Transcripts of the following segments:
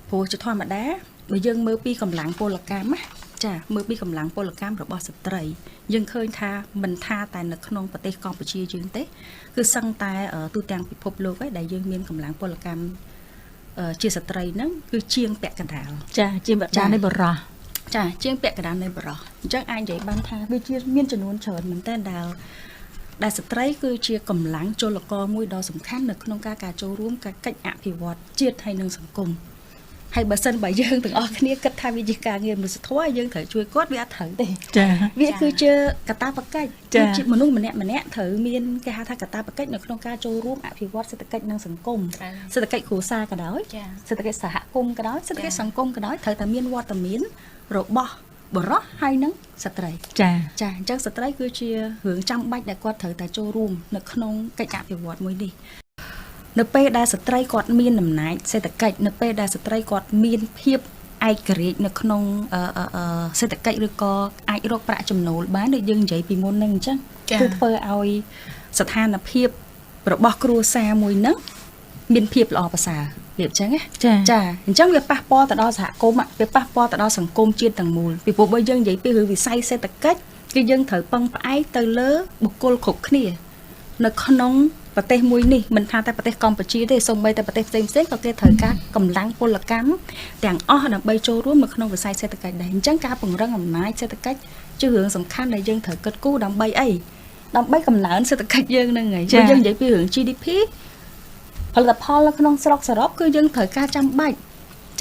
ព្រោះជាធម្មតាបើយើងមើលពីកម្លាំងពលកម្មណាចាមើលពីកម្លាំងពលកម្មរបស់ស្ត្រីយើងឃើញថាមិនថាតែនៅក្នុងប្រទេសកម្ពុជាយើងទេគឺសឹងតែទូទាំងពិភពលោកឯងដែលយើងមានកម្លាំងពលកម្មជាស្ត្រីហ្នឹងគឺជាងពាក់កណ្ដាល ចាជាងពាក់កណ្ដាលនៃបុរស ចាជាងពាក់កណ្ដាលនៃបុរសអញ្ចឹងអាចនិយាយបានថាវាជាមានចំនួនច្រើនមែនតើដែលស្ត្រីគឺជាកម្លាំងពលករមួយដ៏សំខាន់នៅក្នុងការចូលរួមការកិច្ចអភិវឌ្ឍជាតិហើយនិងសង្គមហើយបើសិនបើយើងទាំងអស់គ្នាគិតថាវាជាការងារមនុស្សធម៌យើងត្រូវជួយគាត់វាអត់ត្រូវទេ ចា វាគឺជាកាតព្វកិច្ចគឺជាមនុស្សម្នាក់ម្នាក់ត្រូវមានគេហៅថាកាតព្វកិច្ចនៅក្នុងការចូលរួមអភិវឌ្ឍសេដ្ឋកិច្ចនិងសង្គមសេដ្ឋកិច្ចគ្រួសារក៏ដោយសេដ្ឋកិច្ចសហគមន៍ក៏ដោយសេដ្ឋកិច្ចសង្គមក៏ដោយត្រូវតែមានវត្តមានរបស់បុរសហើយនិងស្ត្រី ចា ចាអញ្ចឹងស្ត្រីគឺជារឿងចាំបាច់ដែលគាត់ត្រូវតែចូលរួមនៅក្នុងកិច្ចអភិវឌ្ឍមួយនេះនៅពេលដែលស្ត្រីគាត់មានអំណាចសេដ្ឋកិច្ចនៅពេលដែលស្ត្រីគាត់មានភាពឯករាជ្យនៅក្នុងសេដ្ឋកិច្ចឬក៏អាចរកប្រាក់ចំណូលបានដូចយើងនិយាយពីមុនហ្នឹងអញ្ចឹងគឺធ្វើឲ្យស្ថានភាពរបស់គ្រួសារមួយហ្នឹងមានភាពល្អប្រសើររៀបអញ្ចឹងណា ចា ចាអញ្ចឹងវាប៉ះពាល់ទៅដល់សហគមន៍វាប៉ះពាល់ទៅដល់សង្គមជាតិទាំងមូលពីព្រោះបើយើងនិយាយពីរឿងវិស័យសេដ្ឋកិច្ចគឺយើងត្រូវពឹងផ្អែកទៅលើបុគ្គលគ្រប់គ្នានៅក្នុងប្រទេសមួយនេះមិនថាតែប្រទេសកម្ពុជាទេសូម្បីតែប្រទេសផ្សេងផ្សេងក៏គេត្រូវការកម្លាំងពលកម្មទាំងអស់ដើម្បីចូលរួមនៅក្នុងវិស័យសេដ្ឋកិច្ចដែរអញ្ចឹងការពង្រឹងអំណាចសេដ្ឋកិច្ចជារឿងសំខាន់ដែលយើងត្រូវគិតគូរដើម្បីអីដើម្បីកំណើនសេដ្ឋកិច្ចយើងហ្នឹងហើយបើយើងនិយាយពីរឿង GDP ផលិតផលនៅក្នុងស្រុកសរុបគឺយើងត្រូវការចាំបាច់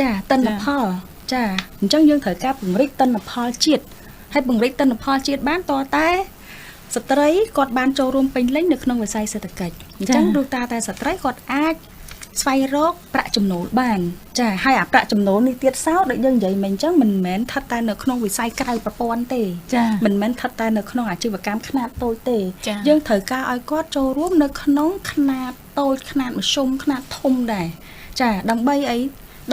ចាទិន្នផលចាអញ្ចឹងយើងត្រូវការពង្រីកទិន្នផលជាតិហើយពង្រីកទិន្នផលជាតិបានតតែស្ត្រីគាត់បានចូលរួមពេញលេញនៅក្នុងវិស័យសេដ្ឋកិច្ចអញ្ចឹងព្រោះតាតែស្ត្រីគាត់អាចស្វែងរកប្រាក់ចំណូលបានចាហើយអាប្រាក់ចំណូលនេះទៀតសោតដូចយើងនិយាយមិញអញ្ចឹងមិនមែនស្ថិតតែនៅក្នុងវិស័យក្រៅប្រព័ន្ធទេ ចា មិនមែនស្ថិតតែនៅក្នុងអាជីវកម្មខ្នាតតូចទេយើងត្រូវការឲ្យគាត់ចូលរួមនៅក្នុងខ្នាតតូចខ្នាតមធ្យមខ្នាតធំដែរចាដើម្បីអី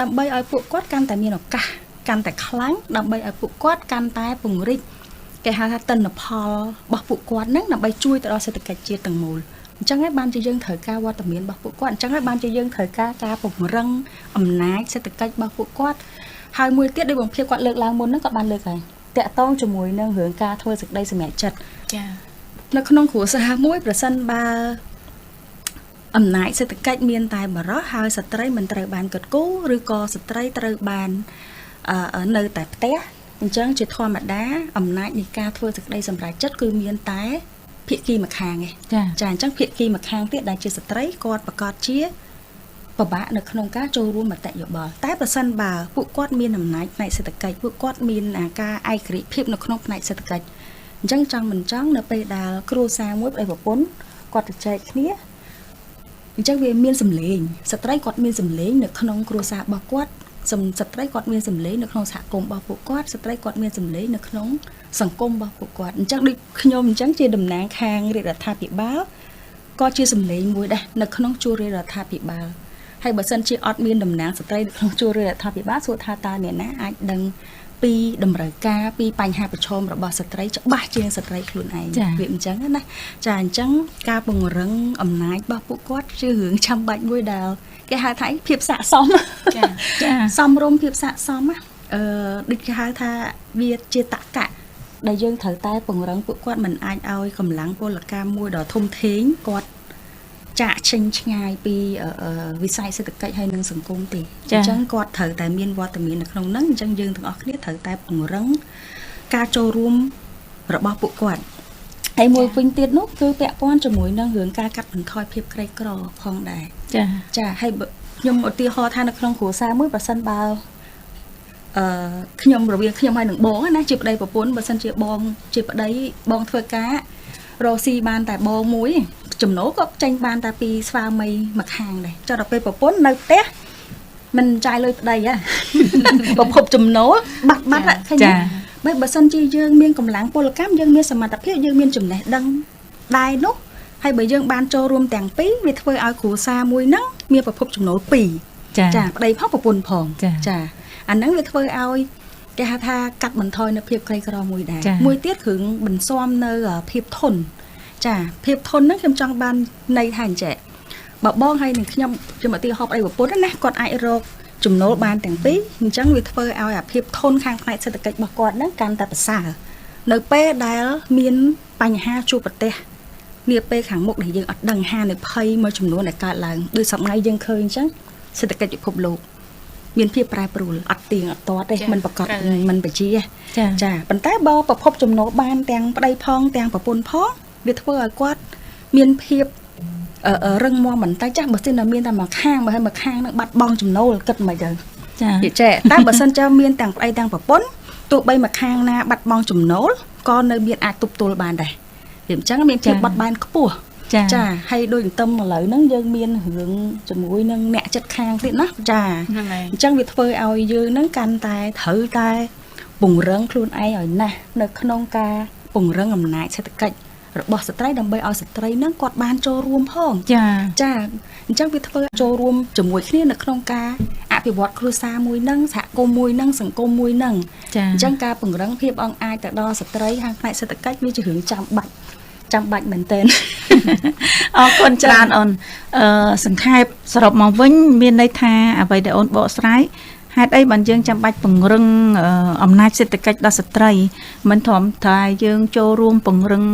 ដើម្បីឲ្យពួកគាត់កាន់តែមានឱកាសកាន់តែខ្លាំងដើម្បីឲ្យពួកគាត់កាន់តែពង្រីកគេហៅថាទិន្នផលរបស់ពួកគាត់ហ្នឹងដើម្បីជួយទៅដល់សេដ្ឋកិច្ចជាតិទាំងមូលអញ្ចឹងហើយបានជាយើងត្រូវការវត្តមានរបស់ពួកគាត់អញ្ចឹងហើយបានជាយើងត្រូវការការពង្រឹងអំណាចសេដ្ឋកិច្ចរបស់ពួកគាត់ហើយមួយទៀតដោយបងភាពគាត់លើកឡើងមុនហ្នឹងគាត់បានលើកហើយតាក់ទងជាមួយនឹងរឿងការធ្វើសេចក្តីសម្រេចចិត្ត ចា នៅក្នុងគ្រួសារមួយប្រសិនបើអំណាចសេដ្ឋកិច្ចមានតែបរិសហើយស្ត្រីមិនត្រូវបានគិតគូរឬក៏ស្ត្រីត្រូវបាននៅតែផ្ទះអញ្ចឹងជាធម្មតាអំណាចនៃការធ្វើសេចក្តីសម្រេចចិត្តគឺមានតែភាគីម្ខាងឯង ចា ចាអញ្ចឹងភាគីម្ខាងទៀតដែលជាស្ត្រីគាត់ប្រកាសជាពិបាកនៅក្នុងការចូលរួមមតិយោបល់តែប្រសិនបើពួកគាត់មានអំណាចផ្នែកសេដ្ឋកិច្ចពួកគាត់មានអាការឯករាជ្យភាពនៅក្នុងផ្នែកសេដ្ឋកិច្ចអញ្ចឹងចង់មិនចង់នៅពេលដែលគ្រួសារមួយប្តីប្រពន្ធគាត់ទៅចែកគ្នាអញ្ចឹងវាមានសម្លេងស្ត្រីគាត់មានសម្លេងនៅក្នុងគ្រួសាររបស់គាត់ស្ត្រីគាត់មានសម្លេងនៅក្នុងសហគមន៍របស់ពួកគាត់ស្ត្រីគាត់មានសម្លេងនៅក្នុងសង្គមរបស់ពួកគាត់អញ្ចឹងដូចខ្ញុំអញ្ចឹងជាតំណាងខាងរាជរដ្ឋាភិបាលក៏ជាសម្លេងមួយដែរនៅក្នុងជួររាជរដ្ឋាភិបាលហើយបើសិនជាអត់មានតំណាងស្ត្រីនៅក្នុងជួររាជរដ្ឋាភិបាលសួរថាតើអ្នកណាអាចដឹងពីតម្រូវការពីបញ្ហាប្រឈមរបស់ស្ត្រីច្បាស់ជាងស្ត្រីខ្លួនឯងវាអញ្ចឹងណាចាអញ្ចឹងការពង្រឹងអំណាចរបស់ពួកគាត់ជារឿងចាំបាច់មួយដែលគេហៅថាភាពស័ក្តិសម ចា ចា សមរម្យភាពស័ក្តិសមណាដូចគេហៅថាវាជាតកៈដែលយើងត្រូវតែពង្រឹងពួកគាត់មិនអាចឲ្យកម្លាំងពលកម្មមួយដ៏ធំធេងគាត់ចាក់ចេញឆ្ងាយពីវិស័យសេដ្ឋកិច្ចហើយនិងសង្គមទេអញ្ចឹងគាត់ត្រូវតែមានវត្តមាននៅក្នុងហ្នឹងអញ្ចឹងយើងទាំងអស់គ្នាត្រូវតែពង្រឹងការចូលរួមរបស់ពួកគាត់ហើយមួយវិញទៀតនោះគឺពាក់ព័ន្ធជាមួយនឹងរឿងការកាត់បន្ថយភាពក្រីក្រផងដែរ ចា ចាហើយខ្ញុំឧទាហរណ៍ថានៅក្នុងគ្រួសារមួយប្រសិនបើខ្ញុំរវាងខ្ញុំហើយនឹងបងណាជាប្តីប្រពន្ធបើសិនជាបងជាប្តីបងធ្វើការរកស៊ីបានតែបងមួយចំណូលក៏ចេញបានតែពីស្វាមីមួយខាងដែរចុះដល់ពេលប្រពន្ធនៅផ្ទះមិនចាយលុយប្តីហ៎ប្រភពចំណូលបាត់បាត់ឃើញទេបើសិនជាយើងមានកម្លាំងពលកម្មយើងមានសមត្ថភាពយើងមានចំណេះដឹងដែរនោះហើយបើយើងបានចូលរួមទាំងពីរវាធ្វើឲ្យគ្រួសារមួយហ្នឹងមានប្រភពចំណូលពីរ ចា ចាប្តីផងប្រពន្ធផង ចា អាហ្នឹងវាធ្វើឲ្យគេហៅថាកាត់បន្ថយនៅភាពក្រីក្រមួយដែរមួយទៀតគ្រឿងបន្ស៊ាំនៅភាពធន់ចាភាពធន់ហ្នឹងខ្ញុំចង់បានន័យថាអញ្ចឹងបើបងហើយនឹងខ្ញុំខ្ញុំឧទាហរណ៍ប្តីប្រពន្ធណាគាត់អាចរក ចំណូលបានទាំងពីរអញ្ចឹងវាធ្វើឲ្យអាភាពធន់ខាងផ្នែកសេដ្ឋកិច្ចរបស់គាត់ហ្នឹងកាន់តែប្រសើរនៅពេលដែលមានបញ្ហាជួបប្រទះនាពេលខាងមុខដែលយើងអត់ដឹងហានិភ័យមួយចំនួនដែលកើតឡើងដូចសប្តាហ៍យើងឃើញអញ្ចឹងសេដ្ឋកិច្ចពិភពលោកមានភាពប្រែប្រួលអត់ទៀងអត់ទាត់ទេមិនប្រកបមិនបជា ចា ចាប៉ុន្តែបើប្រភពចំណូលបានទាំងប្តីផងទាំងប្រពន្ធផងវាធ្វើឲ្យគាត់មានភាពរឹងមាំបន្តិចចាស់បើសិនតែមានតែមួយខាងបើឲ្យមួយខាងនឹងបាត់បង់ចំណូលគិតមិនទៅ ចា និយាយចេះតែបើសិនចើមានទាំងប្តីទាំងប្រពន្ធទោះបីមួយខាងណាបាត់បង់ចំណូលក៏នៅមានអាចទប់ទល់បានដែរវាអញ្ចឹងមានភាពបត់បែនខ្ពស់ ចា ចាហើយដូចទន្ទឹមឥឡូវហ្នឹងយើងមានរឿងជាមួយនឹងអ្នកចិត្តខាងទៀតណាចា ហ្នឹងហើយ អញ្ចឹងវាធ្វើឲ្យយើងហ្នឹងកាន់តែត្រូវតែពង្រឹងខ្លួនឯងឲ្យណាស់នៅក្នុងការពង្រឹងអំណាចសេដ្ឋកិច្ចរបស់ស្ត្រីដើម្បីឲ្យស្ត្រីហ្នឹងគាត់បានចូលរួមផង ចា ចាអញ្ចឹងវាធ្វើចូលរួមជាមួយគ្នានៅក្នុងការអភិវឌ្ឍគ្រួសារមួយហ្នឹងសហគមន៍មួយហ្នឹងសង្គមមួយហ្នឹង ចា អញ្ចឹងការពង្រឹងភាពអង់អាចទៅដល់ស្ត្រីខាងផ្នែកសេដ្ឋកិច្ចវាជារឿងចាំបាច់ចាំបាច់មែនទែន អរគុណច្រើនអូនអឺសង្ខេបសរុបមកវិញ មានន័យថាអ្វីដែលអូនបកស្រាយហេតុអីបានយើងចាំបាច់ពង្រឹងអំណាចសេដ្ឋកិច្ចដល់ស្ត្រីមិនត្រឹមតែយើងចូលរួមពង្រឹង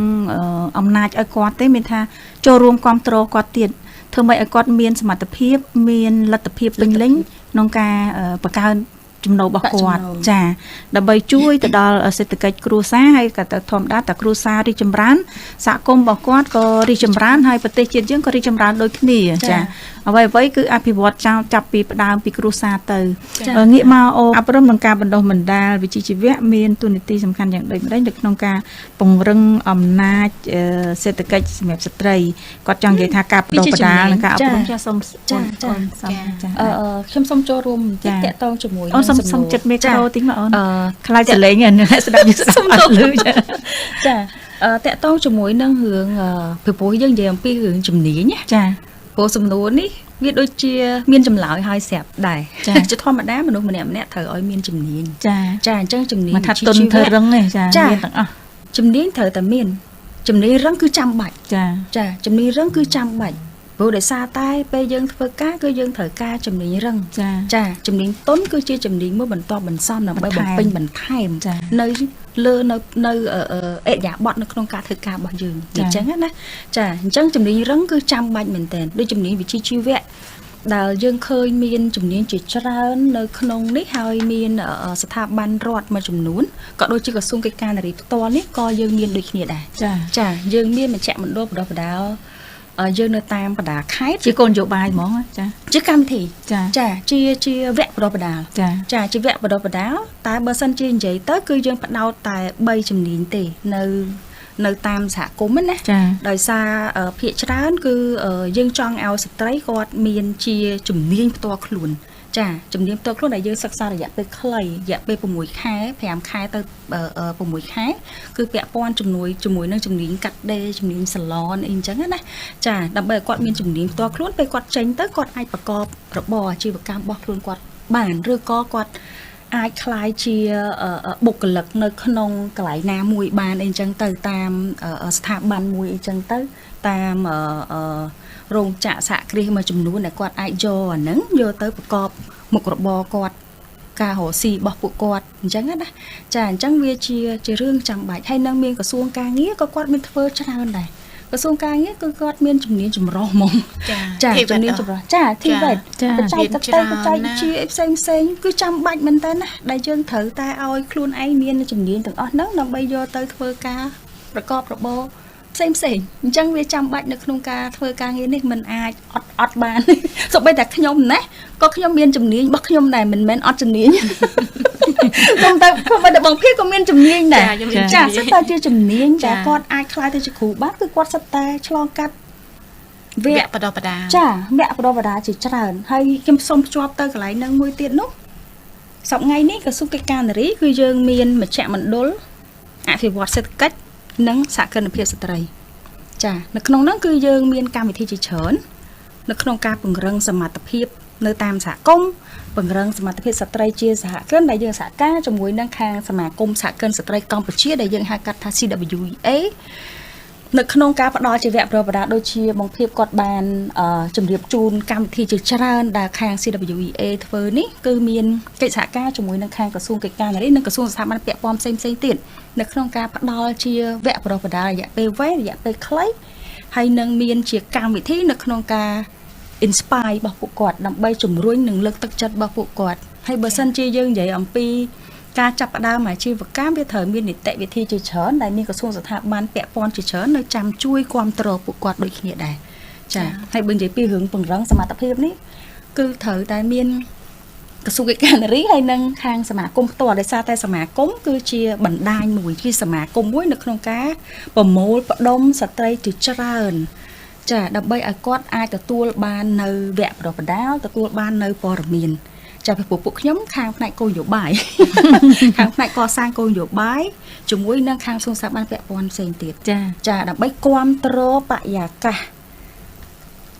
អំណាចឲ្យគាត់ទេមានថាចូលរួមគ្រប់គ្រងគាត់ទៀតធ្វើម៉េចឲ្យគាត់មានសមត្ថភាពមានលទ្ធភាពពេញលេញក្នុងការបង្កើនចំណូលរបស់គាត់ចាដើម្បីជួយទៅដល់សេដ្ឋកិច្ចគ្រួសារហើយក៏ទៅធម្មតាតែគ្រួសាររីកចម្រើនសហគមន៍របស់គាត់ក៏រីកចម្រើនហើយប្រទេសជាតិយើងក៏រីកចម្រើនដូចគ្នាចាអ្វីអ្វីគឺអភិវឌ្ឍចាប់ពីផ្ដើមពីគ្រួសារទៅងាកមកអូអប់រំក្នុងការបណ្ដុះបណ្ដាលវិជ្ជាជីវៈមានតួនាទីសំខាន់យ៉ាងដូចម្ដេចនៅក្នុងការពង្រឹងអំណាចសេដ្ឋកិច្ចសម្រាប់ស្ត្រីគាត់ចង់និយាយថាការបណ្ដុះបណ្ដាលនិងការអប់រំចាសូម ចាចាខ្ញុំសូមចូលរួមតិចតាក់ទងជាមួយ អូនសូមសូមចិត្តមីក្រូតិចមកអូនខ្លាចសលេងអ្នកស្ដាប់យើងស្ដាប់អត់ឮចា ចាតាក់ទងជាមួយនឹងរឿងពីព្រោះយើងនិយាយអំពីរឿងជំនាញណា ចា ព្រោះសំណួរនេះវាដូចជាមានចម្លើយហើយស្រាប់ដែរជាធម្មតាមនុស្សម្នាក់ម្នាក់ត្រូវឲ្យមានជំនាញ ចា ចាអញ្ចឹងជំនាញ មិនថាទុនធ្វើរឹងទេចាមានទាំងអស់ ជំនាញត្រូវតែមានជំនាញរឹងគឺចាំបាច់ ចា ចាជំនាញរឹងគឺចាំបាច់ព្រោះដោយសារតែពេលយើងធ្វើការគឺយើងត្រូវការជំនាញរឹង ចា ចាជំនាញទុនគឺជាជំនាញមួយបន្ទាប់បន្សំដើម្បីបំពេញបន្ថែមនៅលើនៅនៅអរិយាប័ត្រនៅក្នុងការធ្វើការរបស់យើងអញ្ចឹងណាចាអញ្ចឹងជំនាញរឹងគឺចាំបាច់មែនតើដូចជំនាញវិជ្ជាជីវៈដែលយើងឃើញមានជំនាញជាច្រើននៅក្នុងនេះហើយមានស្ថាប័នរដ្ឋមួយចំនួនក៏ដូចជាក្រសួងកិច្ចការនារីផ្ទាល់នេះក៏យើងមានដូចគ្នាដែរ ចា ចាយើងមានមជ្ឈមណ្ឌលបណ្ដុះបណ្ដាលយើងនៅតាមបណ្ដាខេត្ត ជាគោលនយោបាយហ្មងចា ជាកម្មវិធី ចា ចាជាជាវគ្គបណ្ដុះបណ្ដាល ចា ចាជាវគ្គបណ្ដុះបណ្ដាលតែបើសិនជានិយាយទៅគឺយើងផ្ដោតតែ3ជំនាញទេនៅតាមសហគមន៍ណាដោយសារភាគច្រើនគឺយើងចង់ឲ្យស្ត្រីគាត់មានជាជំនាញផ្ទាល់ខ្លួនចាជំនាញផ្ទាល់ខ្លួនដែលយើងសិក្សារយៈពេលខ្លីរយៈពេល6ខែ5ខែទៅ6ខែគឺពាក់ព័ន្ធជំនួយជាមួយនឹងជំនាញកាត់ដេរជំនាញសាឡនអីអញ្ចឹងណាចាដើម្បីឲ្យគាត់មានជំនាញផ្ទាល់ខ្លួនពេលគាត់ចេញទៅគាត់អាចប្រកបរបរអាជីវកម្មរបស់ខ្លួនគាត់បានឬក៏គាត់អាចក្លាយជាបុគ្គលិកនៅក្នុងកន្លែងណាមួយបានអីចឹងទៅតាមស្ថាប័នមួយអីចឹងទៅតាមរោងចក្រសហគ្រាសមួយចំនួនដែលគាត់អាចយកអាហ្នឹងយកទៅប្រកបមុខរបរគាត់ការរកស៊ីរបស់ពួកគាត់អញ្ចឹងណាចាអញ្ចឹងវាជាជារឿងចាំបាច់ហើយនឹងមានក្រសួងការងារក៏គាត់មានធ្វើច្រើនដែរក្រសួងការងារគឺគាត់មានជំនាញចម្រុះហ្មងចាជំនាញចម្រុះចា TVET បច្ចេកទេសបច្ចេកវិទ្យាផ្សេងផ្សេងគឺចាំបាច់មែនតើណាដែលយើងត្រូវតែឲ្យខ្លួនឯងមានជំនាញទាំងអស់ហ្នឹងដើម្បីយកទៅធ្វើការប្រកបរបរផ្សេងផ្សេងអញ្ចឹងវាចាំបាច់នៅក្នុងការធ្វើការងារនេះมันអាចអត់បានសូម្បីតែខ្ញុំណាក៏ខ្ញុំមានជំនាញរបស់ខ្ញុំដែរមិនមែនអត់ជំនាញសូមតែព្រោះតែបងភីក៏មានជំនាញដែរចាសិតតែជាជំនាញដែលគាត់អាចក្លាយទៅជាគ្រូបានគឺគាត់សិតតែឆ្លងកាត់ វគ្គបណ្ដុះបណ្ដាល ចាវគ្គបណ្ដុះបណ្ដាលជាច្រើនហើយខ្ញុំសូមភ្ជាប់ទៅកន្លែងហ្នឹងមួយទៀតនោះសប្តាហ៍ថ្ងៃនេះក្រសួងកិច្ចការនារីគឺយើងមានមជ្ឈមណ្ឌលអភិវឌ្ឍសេដ្ឋកិច្ចនិងសហគ្រិនភាពស្ត្រីចានៅក្នុងហ្នឹងគឺយើងមានកម្មវិធីជាច្រើននៅក្នុងការពង្រឹងសមត្ថភាពនៅតាមសហគមន៍ពង្រឹងសមត្ថភាពស្ត្រីជាសហគ្រិនដែលយើងសហការជាមួយនឹងខាងសមាគមសហគ្រិនស្ត្រីកម្ពុជាដែលយើងហៅកាត់ថា CWA នៅក្នុងការផ្ដល់ជាវគ្គប្រដាដូចជាបងភាពគាត់បានជម្រាបជូនកម្មវិធីជាច្រើនដែលខាង CWEA ធ្វើនេះគឺមានកិច្ចសហការជាមួយនឹងខាងក្រសួងកិច្ចការនារីនិងក្រសួងស្ថាប័នពាក់ព័ន្ធផ្សេងៗទៀតនៅក្នុងការផ្ដល់ជាវគ្គប្រដារយៈពេលវែងរយៈពេលខ្លីហើយនឹងមានជាកម្មវិធីនៅក្នុងការ inspire របស់ពួកគាត់ដើម្បីជំរុញនិងលើកទឹកចិត្តរបស់ពួកគាត់ហើយបើសិនជាយើងនិយាយអំពីការចាប់ផ្ដើមអាជីវកម្មវាត្រូវមាននីតិវិធីជាច្រើនដែលមានក្រសួងស្ថាប័នពាក់ព័ន្ធជាច្រើននៅចាំជួយគ្រប់គ្រងពួកគាត់ដូចគ្នាដែរចាហើយបើនិយាយពីរឿងពង្រឹងសមត្ថភាពនេះគឺត្រូវតែមានក្រសួងកិច្ចការនារីហើយនិងខាងសមាគមផ្ទាល់ដោយសារតែសមាគមគឺជាបណ្ដាញមួយជាសមាគមមួយនៅក្នុងការប្រមូលផ្ដុំស្ត្រីជាច្រើនចាដើម្បីឲ្យគាត់អាចទទួលបាននៅវគ្គប្រដាលទទួលបាននៅព័ត៌មានចាពីព្រោះពួកខ្ញុំខាងផ្នែកគោលនយោបាយ ខាងផ្នែកកសាងគោលនយោបាយជាមួយនឹងខាងសួងស្ថាប័នពាក់ព័ន្ធផ្សេងទៀត ចា ចាដើម្បីគ្រប់គ្រងបរិយាកាស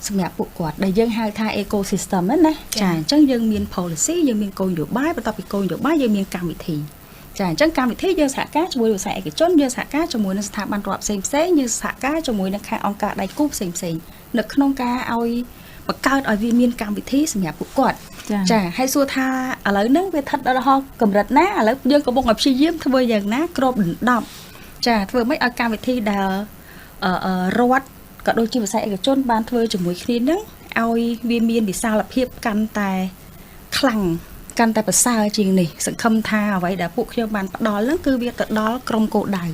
សម្រាប់ពួកគាត់ដែលយើងហៅថា ecosystem ហ្នឹងណាចាអញ្ចឹងយើងមាន policy យើងមានគោលនយោបាយបន្ទាប់ពីគោលនយោបាយយើងមានកម្មវិធីចាអញ្ចឹងកម្មវិធីយើងសហការជាមួយវិស័យឯកជនយើងសហការជាមួយនឹងស្ថាប័នរដ្ឋផ្សេងផ្សេងយើងសហការជាមួយនឹងខាងអង្គការដៃគូផ្សេងផ្សេងនៅក្នុងការឲ្យបង្កើតឲ្យវាមានកម្មវិធីសម្រាប់ពួកគាត់ ចា ចាហើយសួរថាឥឡូវហ្នឹងវាស្ថិតដល់កម្រិតណាឥឡូវយើងកំពុងតែព្យាយាមធ្វើយ៉ាងណាគ្របដណ្ដប់ចាធ្វើម៉េចឲ្យកម្មវិធីដែលរដ្ឋក៏ដូចជាវិស័យឯកជនបានធ្វើជាមួយគ្នាហ្នឹងឲ្យវាមានវិសាលភាពកាន់តែខ្លាំងកាន់តែប្រសើរជាងនេះសង្ឃឹមថាអ្វីដែលពួកខ្ញុំបានផ្ដល់ហ្នឹងគឺវាទៅដល់ក្រុមគោលដៅ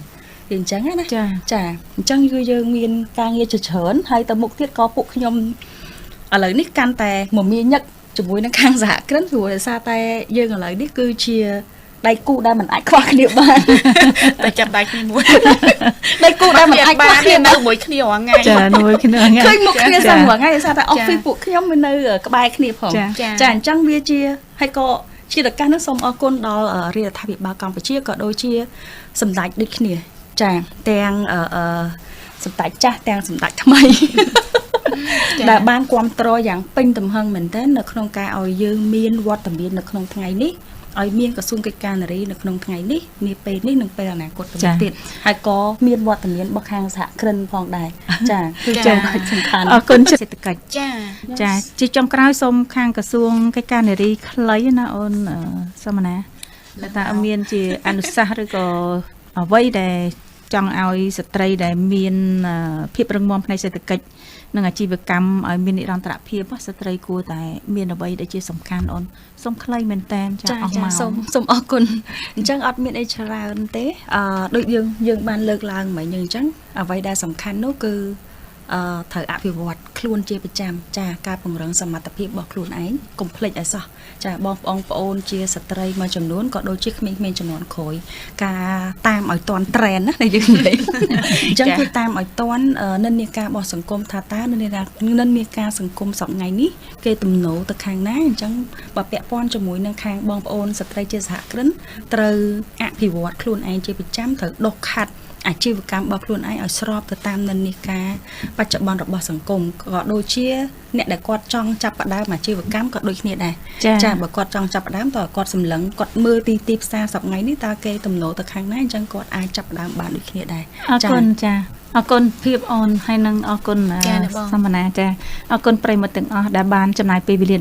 វាអញ្ចឹងណា ចា ចាអញ្ចឹងគឺយើងមានការងារជាច្រើនហើយទៅមុខទៀតក៏ពួកខ្ញុំឥឡូវនេះកាន់តែមមាញឹកជាមួយនឹងខាងសហគ្រិនព្រោះដោយសារតែយើងឥឡូវនេះគឺជាដៃគូដែលមិនអាចខ្វះគ្នាបាន តែចាប់ដៃគ្នាមួយ ដៃគូដែលមិនអាចខ្វះគ្នា នៅមួយគ្នារាល់ថ្ងៃ ចាមួយគ្នាថ្ងៃ ឃើញមុខគ្នាសឹងរាល់ថ្ងៃដោយសារតែ office ពួកខ្ញុំវានៅក្បែរគ្នាផង ចា ចាអញ្ចឹងវាជាហើយក៏ជាឱកាសនេះសូមអរគុណដល់រាជរដ្ឋាភិបាលកម្ពុជាក៏ដូចជាសម្ដេចដូចគ្នាចាទាំងអឺសម្ដេចចាស់ទាំងសម្ដេចថ្មីដែលបានគ្រប់គ្រងយ៉ាងពេញទំហឹងមែនទែននៅក្នុងការឲ្យយើងមានវត្តមាននៅក្នុងថ្ងៃនេះឲ្យមានក្រសួងកិច្ចការនារីនៅក្នុងថ្ងៃនេះនាពេលនេះនិងពេលអនាគតទៅមុខទៀតហើយក៏មានវត្តមានរបស់ខាងសហគ្រិនផងដែរចាគឺចាំបាច់សំខាន់ អរគុណសេដ្ឋកិច្ច ចា ចាជាចុងក្រោយសូមខាងក្រសួងកិច្ចការនារីខ្លីណាអូនសមណាតើមានជាអនុសាសន៍ឬក៏អ្វីដែលចង់ឲ្យស្ត្រីដែលមានភាពរឹងមាំផ្នែកសេដ្ឋកិច្ចនិងអាជីវកម្មឲ្យមាននិរន្តរភាពស្ត្រីគួរតែមានអ្វីដែលជាសំខាន់អូនសូមខ្លីមែនតើចាអស់មក សូមអរគុណអញ្ចឹងអត់មានអីច្រើនទេអឺដូចយើងបានលើកឡើងមិញអញ្ចឹងអ្វីដែលសំខាន់នោះគឺអឺត្រូវអភិវឌ្ឍខ្លួនជាប្រចាំចាការពង្រឹងសមត្ថភាពរបស់ខ្លួនឯងកុំភ្លេចឲ្យសោះចាបងប្អូនជាស្ត្រីមួយចំនួនក៏ដូចជាក្មេងៗចំនួនក្រោយការតាមឲ្យទាន់ trend ណាដែលយើងនិយាយអញ្ចឹងគឺតាមឲ្យទាន់និន្នាការរបស់សង្គមថាតើនិន្នាការសង្គមសប្តាហ៍ថ្ងៃនេះគេទំនោរទៅខាងណាអញ្ចឹងបើពាក់ព័ន្ធជាមួយនឹងខាងបងប្អូនស្ត្រីជាសហគ្រិនត្រូវអភិវឌ្ឍខ្លួនឯងជាប្រចាំត្រូវដុសខាត់អាជីវកម្មរបស់ខ្លួនឯងឲ្យស្របទៅតាមនិន្នាការបច្ចុប្បន្នរបស់សង្គមក៏ដូចជាអ្នកដែលគាត់ចង់ចាប់ផ្ដើមអាជីវកម្មក៏ដូចគ្នាដែរចាបើគាត់ចង់ចាប់ផ្ដើមតើគាត់សម្លឹងគាត់មើលទីផ្សារសប្តាហ៍ថ្ងៃនេះតើគេទំនោរទៅខាងណាអញ្ចឹងគាត់អាចចាប់ផ្ដើមបានដូចគ្នាដែរ អរគុណចាអរគុណភាពអូនហើយនឹងអរគុណសមណាចាអរគុណប្រិយមិត្តទាំងអស់ដែលបានចំណាយពេលវេលា